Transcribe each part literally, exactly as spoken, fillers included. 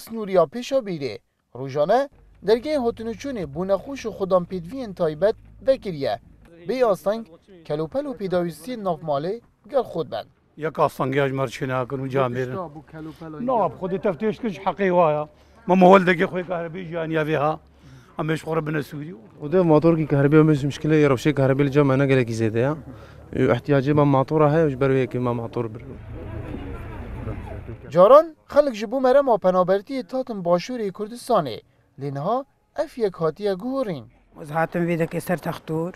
Snûriya Pêşabîrê rojane dergehê hatinûçûnê bo nexweş û xwedanpêdiviyên taybet vekiriye. Bê asteng, kelopel û pêdawîstiyên navmalê gel xwe diben. Yek astengiya ji me re çênakin û camêrin. Na, bi xwedê teftêş kir ji heqê wa ya. Me mihol degê xwe kahribê jiyaniya vê ha. Em ê ji xwe re bine Sûrî. Û de motorkî kahribê, em ê ji mişkilê rewşê kahribê li cem me ne gelekî zêde ya. Û ihtiyacê me motora heye, ji ber wê yekê me motor bir. Caran xelk ji bo merema penabertiyê dihatin Başûrê Kurdistanê. Lê niha ev yek hatiye guhorîn. Ez hatim vê dekê ser textor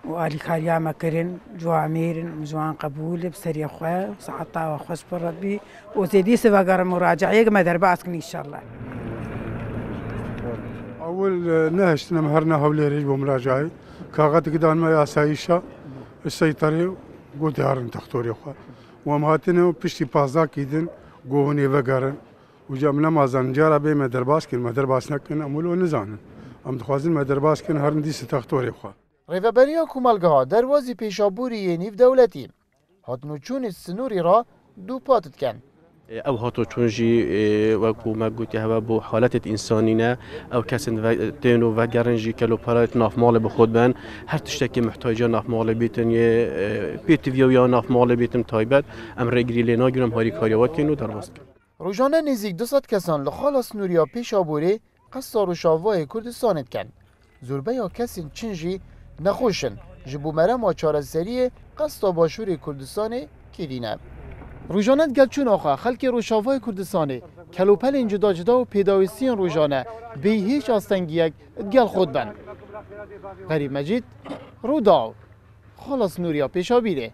û alîkariya me kirin, ji wan mêr in, ji wan qebûl e, bi serê xwe, saeta we xweş bi Rebbî. Û zêdî sivegerim û racihiyek me derbas kin înşallah. Ewil, e, nehiştin em herine Hewlêrê ji bo muracayê. Kaxetik dan me yasayîşa, seyterê, gotê herin textorê xwe. Û em hatine û piştî pazdeh kî din got hûn ê vegerin. Û ji em nema zanin, cara bê me derbas kin, me derbas nekin, em wilo nizanin. Em dixwazin me derbas kin, herin dîsê textorê xwe. Rêveberiya Komelgeha Derbazî Pêşabûrî yê Nîvdewletî, hatinûçûnê sinûrî re dûpat dikin. Ew hatoçûn jî, e, wekû me gotî, heve bo haletêt însanî ne. Ew kesên ve-, tên û vegerin jî keloperayêt navmalê bi xwe dibin. Her tiştekî muhtacîya navmalê bîtin yê, e, pêtiviya ya navmalê bîtin taybet. Em rêgirî lê nagirin, em harîkariya we dikin û derbas dikin. Rojane nêzîk du sed kesan li xala sinûriya Pêşabûrê qesta Rojavayê Kurdistanê dikin. Zorbeya kesên çin jî nexweş in, ji bo merema çareseriyê qesta Başûrê Kurdistanê kêrî ne. Rojane digel çûna xwe xelkê Rojavayê Kurdistanê kelopelên cuda cuda û pêdawîstiyên rojane bêyî hêç astengiyek digel xwe dibin. Xerîb Mecîd, Rûdaw, xala sinûriya Pêşabîrê.